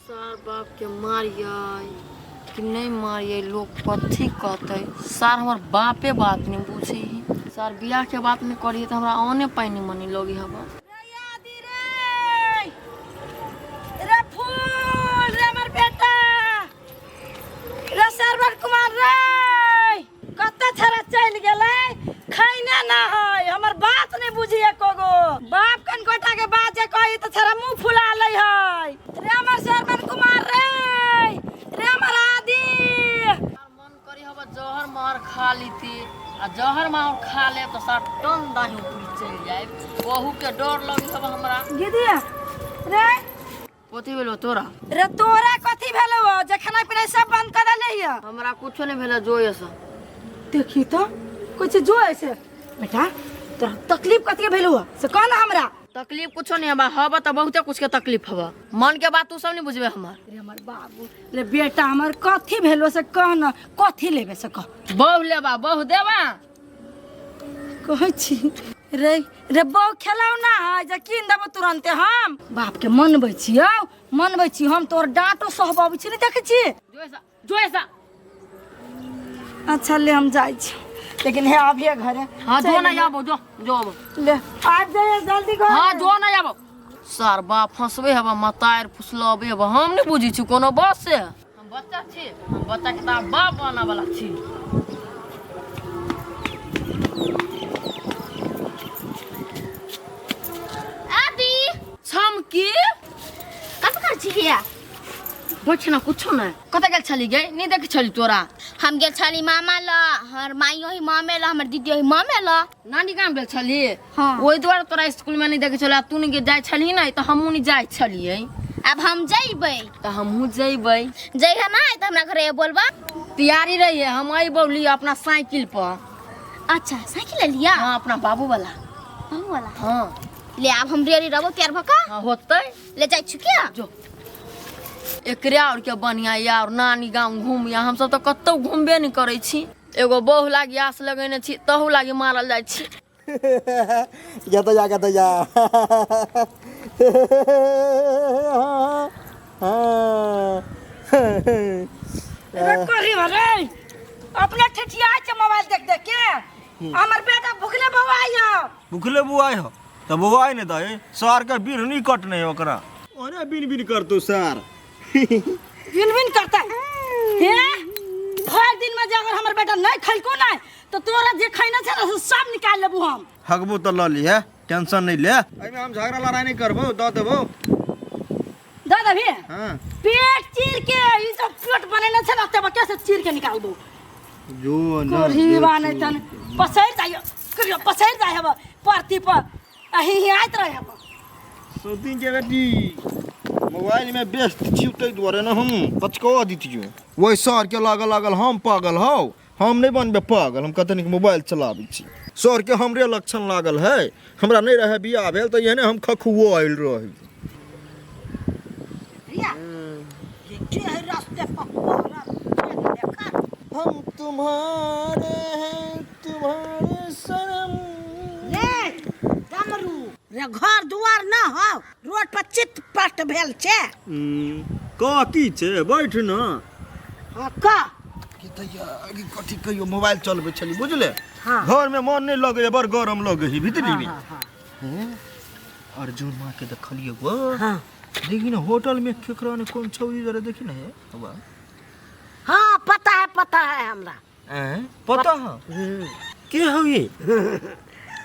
सार बाप के मारियै कि नहि मारियै, लोग कथी कहतै? सार हमर बापे बात नहि बुझै है। सार बियाह के बात नहि करियै तऽ हमरा औने पानि मनी लगे हवा। रे रे फूल रे हमर बेटा रे सरवर कुमार रे, कतऽ छड़ा चलि गेलै? खैने ना है, हमर बात नहीं बुझी एको गो। बाप कन गोटा के बात जे कही तऽ छड़ा मुंह फुला लै है। रे हमर सरवन कुमार रे, रे हमर आदि। मन करी हवा जहर मार खा लीती, आ जहर मार खा ले तो सार टन दाही ऊपरी चलि जाए। बहू के डर लगी हवा हमरा। दीदी रे, कथी भेलो तोरा? रे तोरा कथी भेलो जे खाना पीना सब बंद कर देले हिय? हमरा कुछो नहीं भेलो, जो ऐसा देखी तो कुछ जो ऐसे। बेटा, तोरा तकलीफ कथी भेलो से कह ना हमरा। तकलीफ कुछो नहीं हवा, हवा तो बहुते कुछ के तकलीफ हवा। मन के बात तू सब नहीं बुझबे हमर। रे हमर बाबू रे बेटा, हमर कथी भेलो से कह ना, कथी लेबे से कह। बहु लेबा, बहु देबा। कहै छी रे, रे बहु खेलौना है जे कीन देबो तुरंते। हम बाप के मनबै छियौ, मनबै छी हम। तोर डांटो सहबाबै छी, नहीं देखै छी? जो ऐसा, जो ऐसा। अच्छा ले, हम जाइ छी, लेकिन हे अभिये घरे। हाँ जो ना जाबो, जो जो आबो। ले आबि जाइए जल्दी घर। हाँ जो ना जाबो। सार बाप फंसबे हवा, मतार फुसलबे हवा। हम नहीं बुझी छी कोनो बात से। हम बच्चा छी, हम बच्चा के तार बाप बना वाला छी। आदि छमकी। कत कर छी हिया? बैठ ना, कुछो नहीं। कतऽ गेल छली गे? नहीं देख छली तोरा। हम गेल छली मामा ल, हमर माई ओही मामे ल, हमर दीदी ओही मामे ल। नानी गाम गेल छली? हाँ। ओहि दुआरे तोरा स्कूल में नहीं देखे छली। तू नहीं जाय छली ना तऽ हमहूँ नहीं जाय छलियै। अब हम जइबै। तऽ हमहूँ जइबै। जइहे ना तऽ हमरा घरे बोलबा। तैयारी रहिए, हम अइबौ लिअ अपना साइकिल पर। अच्छा साइकिल ले लिया? हाँ, अपना बाबू वाला। बाबू वाला? हाँ। ले आब हम रेडी रहबो तैयार भऽ कऽ। हाँ होतै। ले जाइ छी क्या? जो एकरे और के बढ़िया या और नानी गाँव घूमिया। हम सब तऽ कतौ घूमबे नहीं करै छी। एगो बहु लागी आस लगेने छी, तहू लागी मारल जाइ छी। जा तो जा, तो जा। रे करी रे, अपने ठेठिया छै मोबाइल देख देख के। हमर बेटा भुखले बौआइ है। भुखले बुआई हो तऽ बौआई नहि दे सार के, बिरनी कटने ओकरा ओने बिन बिन करतो सार। बिन बिन करता हे भरि दिन में जे अगर हमर बेटा नहीं खैलको नहीं तो तोरा जे खैना छै ना से सब निकाल लेबू हम। हगबो तऽ लऽ लिहे, टेंशन नहीं ले। एहिमे हम झगड़ा लड़ाई नहीं करबो, दऽ देबो। दे देबी? हाँ। पेट चीर के, ई सब पेट बनेने छै ना तब कैसे चीर के निकालबो। जो न कोढ़ीवा नहीं तन पसैर जाइयो, करियो पसैर जाइ हब परती पर अही ही आइत रहे हब। सौतीन के बेटी, मोबाइल में व्यस्त छी ताहि दुआरे ने हम पचकवा दितियो। ओहि सर के लागल लागल हम पागल हौ। हम नहीं बनबे पागल। हम कते नीक मोबाइल चलाबै छी। सर के हमरे लक्षण लागल है। हमरा नहीं रहे बियाह भेल तऽ एहने हम खखुओ आयल रही। रिया, ये के है रास्ते पर कोहरा देखा? हम तुम्हारे हैं तुम्हारे सनम। रे डमरू रे, घर दुआर न हो, रोड पर चित पट भेल छै। का की छै, बैठ ना। हाँ का की तैया अभी कथी कहियो, मोबाइल चलबै छली बुझले। हाँ। घर में मन नहीं लगे, बड़ गरम लगे है भीतरी में। हाँ, हाँ। हैं? अर्जुन माँ के देखलिए गो। हाँ। देखी ना होटल में केकरा ने कौन छौरी जरा देखी ना है हवा। हाँ पता है, पता है हमरा। हैं? पता है के हौ ये?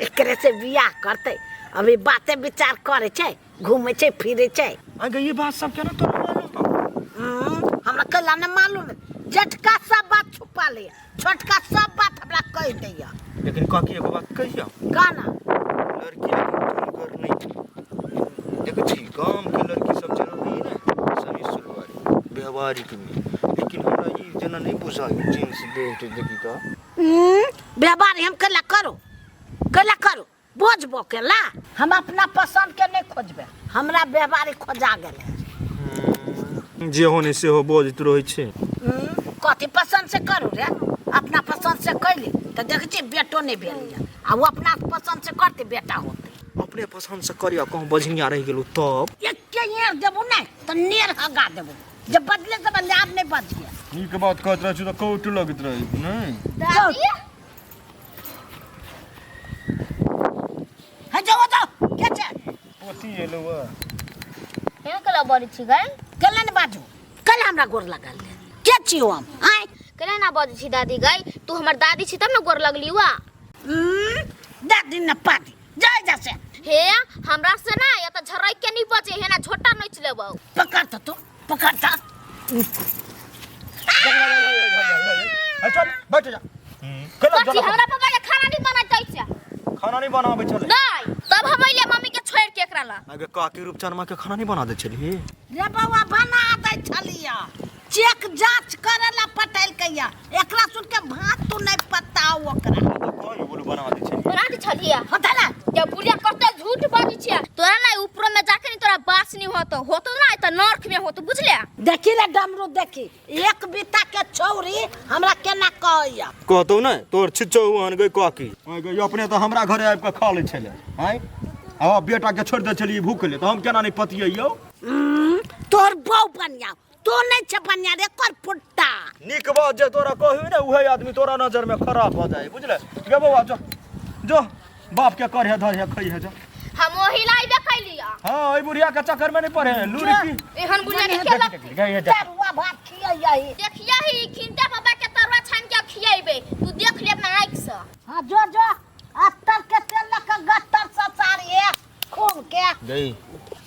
एकरे से बियाह करते, अभी बाते विचार करे छै, घूमे छै फिरे छै। आगे ये बात सब केना तोरा मालूम हौ? हमरा कैला ने मालूम? जेठका सब बात छुपा ले, छोटका सब बात हमरा कह दैया। लेकिन काकी एगो बात कहिया। का ना? लड़की लेकिन तुमगर नहीं देखै छी। गाम के लड़की सब जेना होइए ने सभी सुलवारी व्यवहारिक में, लेकिन हमरा ई जेना नहीं बुझाइ जींस बेल्ट देखी तऽ। व्यवहार हम कैला करो, कैला करो बोझबो केला? हम अपना पसंद के नहीं खोजबे, हमरा व्यवहार खोजा गेलै। जे होने सेहो बजैत रहै छै। कथी पसंद से करू रे? अपना पसंद से कैली तऽ देखै छी बेटो नहीं भेल यऽ, आ ओ अपना पसंद से करते बेटा होते। अपने पसंद से करियो, कहूँ बझनिया रहि गेलू तब? एके जे येर देबो नहीं तो नेर हगा देबो जे बदले से बदले आब नहीं बजिए। नीक बात कहत रहै छी तऽ कौट लगैत रहै नहि। दादी हे जाओ जाओ के छै पोती एलौ आ केना केला बजै छी गै? केला ने बाजू कल हमरा गोर लगल ले के छियो हम आय केना ना बजै छी दादी गै? तू हमर दादी छी तब ने गोर लगली वा। दादी न पादी जाय जा से हे हमरा से ना या त झरक के नहीं बचे हे ना झोटा नोच लेबौ। पकड़ त तू पकड़ त चल बैठ जा केला कथी हमरा पापा के खाना नहीं बनाते छै? खाना नहीं बनाबै छलै। नहीं तब हम अइले मम्मी के छोड़ के एकरा ला। आगे काकी रूपचनमा के खाना नहीं बना दै छली। रे बौआ बना दै छलिया चेक जांच करे ला पटैल कैया एकरा सुन के भात तू नहीं पता ओकरा कौन बोलू बना दै छली। बना दे छलिया होता ना जब बुढ़िया कते झूठ बाजै छै तोरा ना ऊपर में जाके नहीं तोरा बास नहीं होतो होतो ना त नर्क में होतो बुझले। देखी रे डमरू देखी एक बीता के छौरी हमरा केना कहैया कहतौ ने तोर छिच्चौ आन गई काकी गई अपने तऽ हमरा घरे आबि कऽ खा लै छलै आँय आ बेटा के छोड़ि दै छलियै भूख ले तऽ हम केना नहि पतियैयौ। तोहर बहू बनिया तो नहीं छे बनिया रे कर फुट्टा। नीक बात जे तोरा कहू ने उहे आदमी तोरा नजर में खराब हो जाए बुझले। गे बौआ जो जो बाप के करहे धरहे खइहे जो। हम ओही लाइबे कैलिया। हां एई बुढ़िया के चक्कर में नहीं पड़े लूरी की एहन बुढ़िया के खेला गई है देख। तरुआ भात खियैया। देखिया ही खिनता बाबा के तरुआ छान के खियैबे तू देख ले अपना आँख से। हां जो जो अस्तर के तेल लक गत्तर ससारी है खून के गई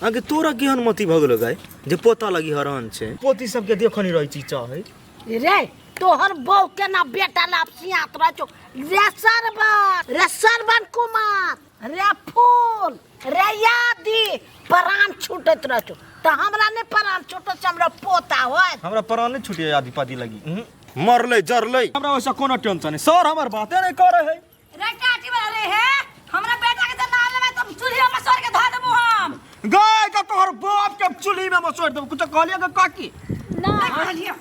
आगे तोरा केहन मति भऽ गेलो गाय जे पोता लगी हरान छै पोती सबके देखनी रहै छी चाहे रे तोहर बहू के ना बेटा लाभ सियात रह छौ रे सरबन रे सरबन कुमार रे फूल रे यादी प्राण छूटैत रह छौ तऽ हमरा नहि प्राण छूटत से हमरा पोता होय। हमरा प्राण नहीं छूटे आदि पादी लगी मरलै जरलै हमरा ओइसँ कोनो टेंशन नहीं सर हमर बाते नहीं करे है। रे काटी वाला रे हे हमरा बेटा के जे नाम लेबै त चूल्ही में सर के धऽ देबो हम। गाय का तोहर बाप के चूल्ही में मसोड़ देबो कुछ कहलिए के काकी? नहीं कहलिए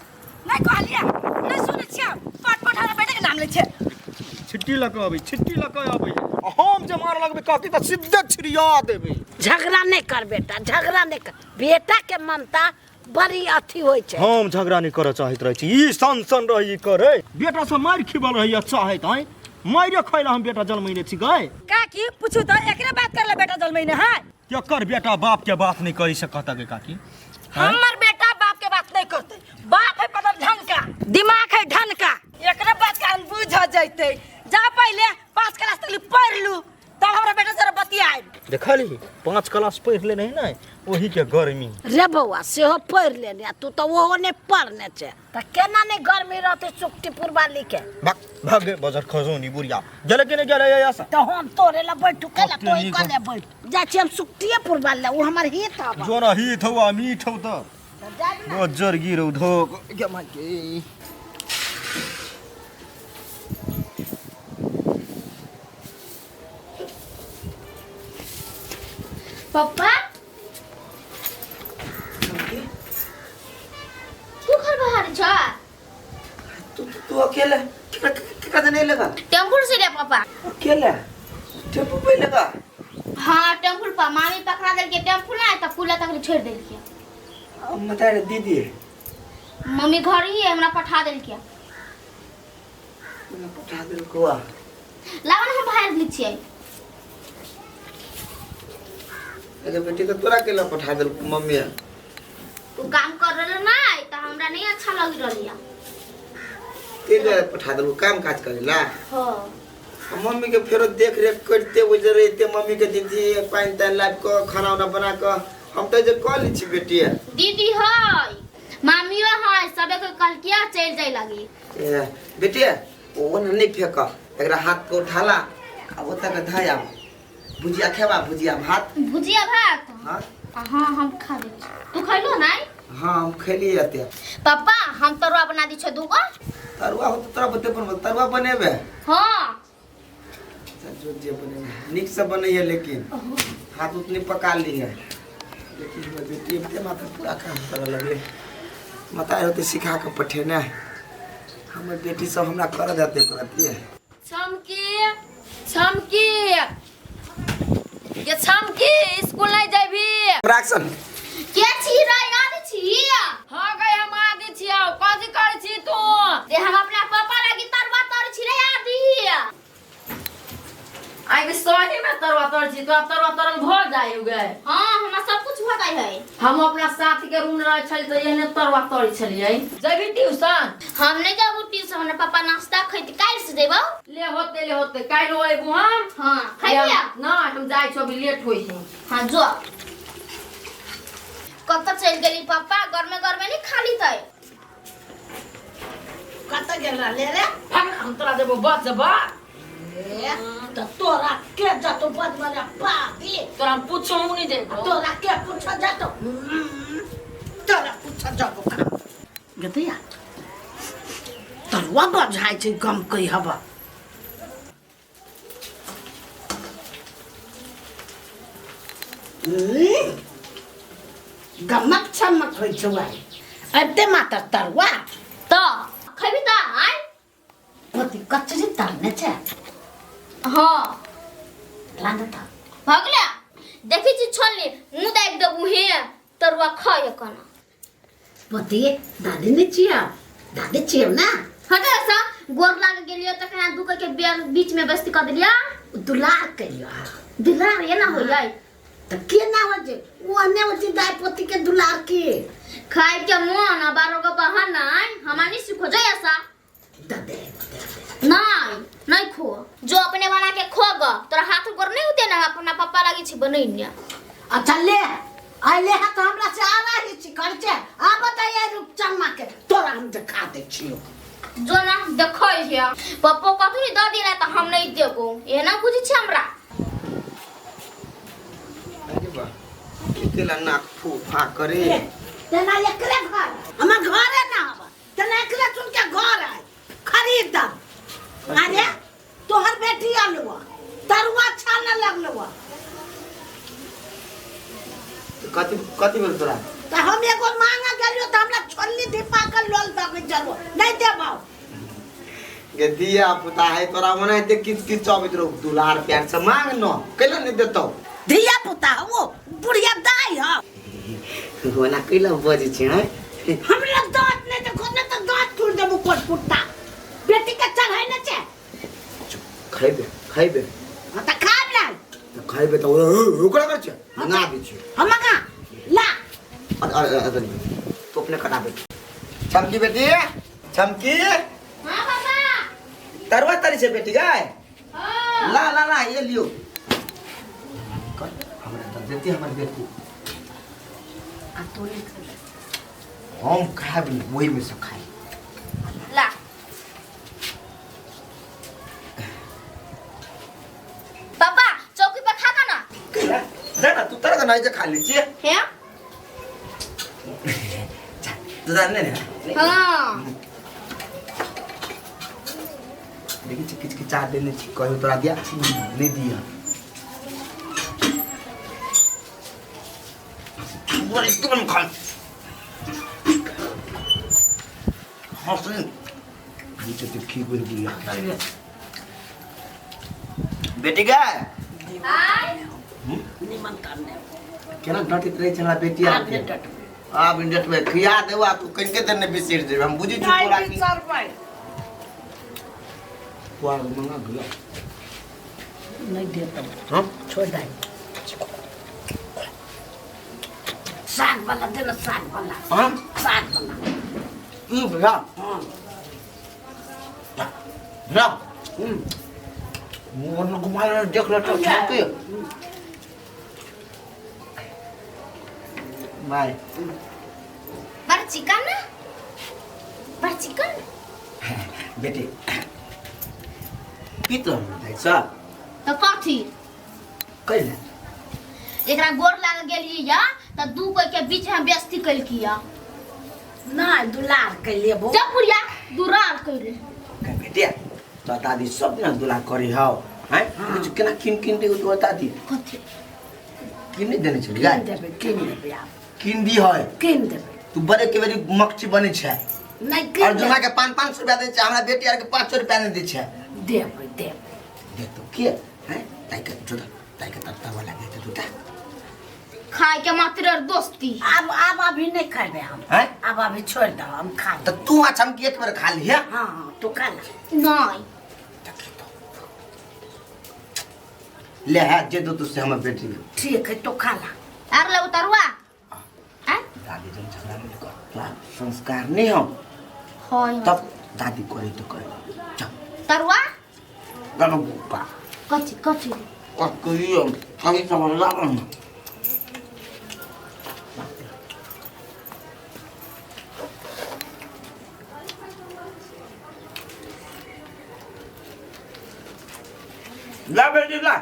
नहीं कहलिए नहीं सुनै छियै पट पट हमरा बेटा के नाम लै छियै। छिट्टी लऽ कऽ अबै छिट्टी लऽ कऽ अबै आ हम जे मार लगबै काकी तऽ सीधे छिड़िया देबै। झगड़ा नहीं कर बेटा झगड़ा नहीं कर बेटा के ममता बड़ी अथी होइ छै। हम झगड़ा नहीं करऽ चाहैत रहै छी ई सन सन रही करे बेटा से मारि खिबल रहैया चाहैत आँय मारि खैला हम बेटा जन्मैने छी गाय। काकी पूछू तऽ एकरे बात करले बेटा जन्मैने है। केकर बेटा बाप के बात नहीं करी सकत गे काकी? हमर बेटा बाप के बात नहीं करते बाप है पदर ढंग का दिमाग है ढंग का एकरे बात का बुझ जैते जा पहले 5 क्लास तक पढ़ लू तब हमरा बेटा जरा बतियाए। देखली 5 क्लास पढ़ ले नहीं ने ओही के गर्मी। रे बौआ सेहो पढ़ लेने आ तू तऽ ओहो नहीं पढ़ने छे तऽ केना नहीं गर्मी रहते सुक्तिपुर वाली के। भाग भाग बजर खजौनी बुढ़िया गेले कि नहीं गेले या ऐसा? तऽ हम तोरे ला बैठू केला ओते तोही नीक कले बैठ जा छी हम सुक्तिएपुर वाली ला, उ हमर हित हब। जो ना हित हौ आ मीठ हौ तऽ जाब ना। बजर गिरौ धोक गे माय के। पप्पा तू घर बाहर जा। तू तू अकेले केकरा केकरा देने लगा? टेम्पू से ले पापा। अकेले टेम्पू पे लगा? हाँ टेम्पू पर मामी पकड़ा देल के टेम्पू ना त पुला तक छोड़ देल के। अब मता रे दीदी मम्मी घर ही है हमरा पठा देल के। हमरा पठा देल को आ। लावन हम बाहर ली छियै। अरे बेटी तो तोरा केला पठा देल मम्मी? तू काम कर रहल ना त हमरा नहीं अच्छा लग रहल है। ते दुआरे पठा देलको काम काज करेला? हां। मम्मी के फेरो देख रेख करते बुझे रहते मम्मी के दीदी पानि तानि लाबि कऽ खाना उना बना कऽ हम तऽ जे कऽ लै छी बेटी। दीदी है मामियो है सबे के कहल किया चल जाय लगी। ए, बेटी ओ ना नहीं फेंक एकरा हाथ के उठाला आ ओतऽ के धऽ आब भुजिया खेबा भुजिया भात। भुजिया भात? हाँ। हाँ हम खा लै छी। तू खैलो नहीं? हाँ हम खैलिए एते। पापा हम तरुआ बना दी छो दूगो। तरुआ हो तो तोरा बते बनबो तरुआ बनेबे? हाँ। अच्छा, जो जे बनेबे नीक से बनैहे लेकिन हाथ उतनी पका ली है। लेकिन हमर बेटी एते माथा पूरा काम करऽ लगले माता होते सिखा के पठेने हमर बेटी सब हमरा करऽ देते करतिए। छमकी छमकी ये छमकी स्कूल नहीं जाबी। एक्शन। के छी रे याद छी? हाँ गई, हम आदि छियौ। कथी करै छी तू? ते हम अपना पापा लागी तरुआ तर छी रे आदि। आइ सही में तरुआ तर छी? तोरा तरुआ तरल भऽ जाइ गे? हाँ, हमरा सब कुछ भऽ जाइ है। हम अपना साथी के रूम रहै छली तऽ एहने तरुआ तरै छलियै। जेबही ट्यूशन? हम नहीं जाबू ट्यूशन, हमरा पापा नाश्ता खैते, काल्हि से जेबौ। ले होते, ले होते, काल्हि अयबू हम। हाँ, खैबिया? नहि, हम जाइ छी, अभी लेट होइ है। हाँ, जो। कतऽ चलि गेली पापा? गरमे गरमे नहीं खाली तै। कतऽ गेल रहले रे? भाग, हम तोरा देबो बचबा। ए, तऽ तोरा के जतो बजबले पापी? तोरा हम पूछो नहीं देबो। तोरा के पूछ जतो? तोरा पूछ जबो का गतिया तरुआ बझाइ छै, गम कै हवा। गमक चमक होइ छौ आइ अबिते मातर तरुआ। तऽ खैबी तऽ आइ। कथी कचरी तरने छै? हाँ। लान तऽ। भऽ गेलै, देखै छी छोलनी मुँह दाबि देबू। हे, तरुआ खाय कोना। पति दादी नहि छियौ, दादी छियौ ने। हटे सा, गोर लाग गेलियो तऽ कहाँ दू के बीच में बस्ती कऽ देलिया। दुलार करियो। दुलार एना हो जाय? तऽ केना होइ छै? ओहने होइ छै दाइ पोती के दुलार के। खाय के मन आ बारो के बहाना हमरा नहीं सीखो जाय ऐसा। दे दे दे। नहीं नहीं, खो जो अपने बना के खो ग, तोरा हाथ गोर नहीं होते ना, अपना पापा लागी छी बनैने। अच्छा ले आइ ले हा, तऽ हमरा से आ रही छी कर छै। आ बताइए रूपचनमा के, तोरा हम देखा दै छियौ। जो ना, देखै छै पप्पो कथू नहीं दऽ दिला तऽ हम नहीं देबो, एना बुझै छै हमरा। अरे वाह, अकेला नाक फू फा करे। तेना एकरे घर हमर घरे ना हवा, तेना एकरे सुन के घर आय खरीद दब। अरे तोहर बेटी आलुआ तरुआ छाने लगलुआ। कथी कथी भेल तोरा? तऽ हम एगो मांगे गेलियो तऽ हमरा छोलनी धिपा के लोल दऽ जलो नहीं देबौ। गे दिया पुता है तोरा, ओनाहिते किच किच चबैत रहो। दुलार प्यार से मांग न, कैला नहीं देतौ? धिया पुता हो, बुढ़िया दाई हो। ओना कैला बजै छै हैं? हमरा दांत नहीं देखो ने तऽ दांत टूट देबो कोट पुट्टा। बेटी के चढ़ाई ने छै। खैबे खैबे। हाँ तऽ खाब ना। तऽ खैबे तऽ ओकरा करै छै, मंगा दै छियै। हम मंगा ला। अरे अरे, तू अपने कटा दे। चमकी बेटी, चमकी। हाँ पापा। तरुआ तरी छै बेटी गाय। हाँ। ला ला ला, ये लियो। कर हमरा तऽ देती हमर बेटी। आ तू नहीं खेबै? हम खायब नहीं, वही में से खाए। ला पापा, चौकी पर खा ना। कैला जा ना, तू तर नहीं जे खा ली छियै। हे। तू जाने ने। हाँ। देखी छी, किच किचा देने छी। कहियो तोरा दिया छी? नहीं दिया। बड़ी तुम खा हंसी नीचे ते खी गुल बुढ़िया बेटी गाय। आय। निमन करने। केना डटैत रहै छै हमरा बेटी आब आर नहि के। डटबै। आब डटबै, खिया देबो आ तू कनिके देर नहि बिसरि जेबै, हम बुझै छी तोरा की। बिसरबै। पुआर मंगा गेलो। नहीं देतौ। हाँ। छोड़ दे, साग वाला देना, साग वाला। हाँ। साग वाला। ई भैया। हाँ। ना मुंह घुमा देख ले तो छाती बाय। बड़ चिकन, बड़ चिकन। बेटी पीत रहल सब। तऽ कथी? कैले? एकरा गोर लाग गेलियै या तऽ दू कोई के बीच में बेइज्जती कैलकी या। नहीं, दुलार कैलिए बो। जब बुढ़िया दुरार कैले। बेटिया, तो दादी सब दिन दुलार करी हौ हैं। कुछ केना किन किन दे तो दादी? कथी? किन नहीं देने छली? किन देबै, किन देबै आब। किन दी है। किन देबै। तू बड़े के बेरी मक्षी बनै छै। नहीं, किन। अर्जुना के 500-500 रुपया दै छै, हमरा बेटी आर के 500 रुपया नहीं दै छै। देबै, देबै। दे तो के हैं ताई के जो ताई के तत्ता वाला दे दूटा। खाय के मात्र और दोस्ती। आब आब अभी नहीं खेबे हम। हैं? आब अभी छोड़ दो, हम खा तो तू अच्छा हम एक बार खा लिया। हाँ हाँ तू खा ले। नहीं ले है जे दो तुझसे हमर बेटी के। ठीक है तो खा ला। आर ले उतरवा। हैं? दादी जन झगड़ा नहीं कर, तोरा संस्कार नहीं हो होय तब दादी करे तो करे। चल तरुआ गानो बुपा कथी कथी कहियो खाली समझ लागल। ला बेटी ला।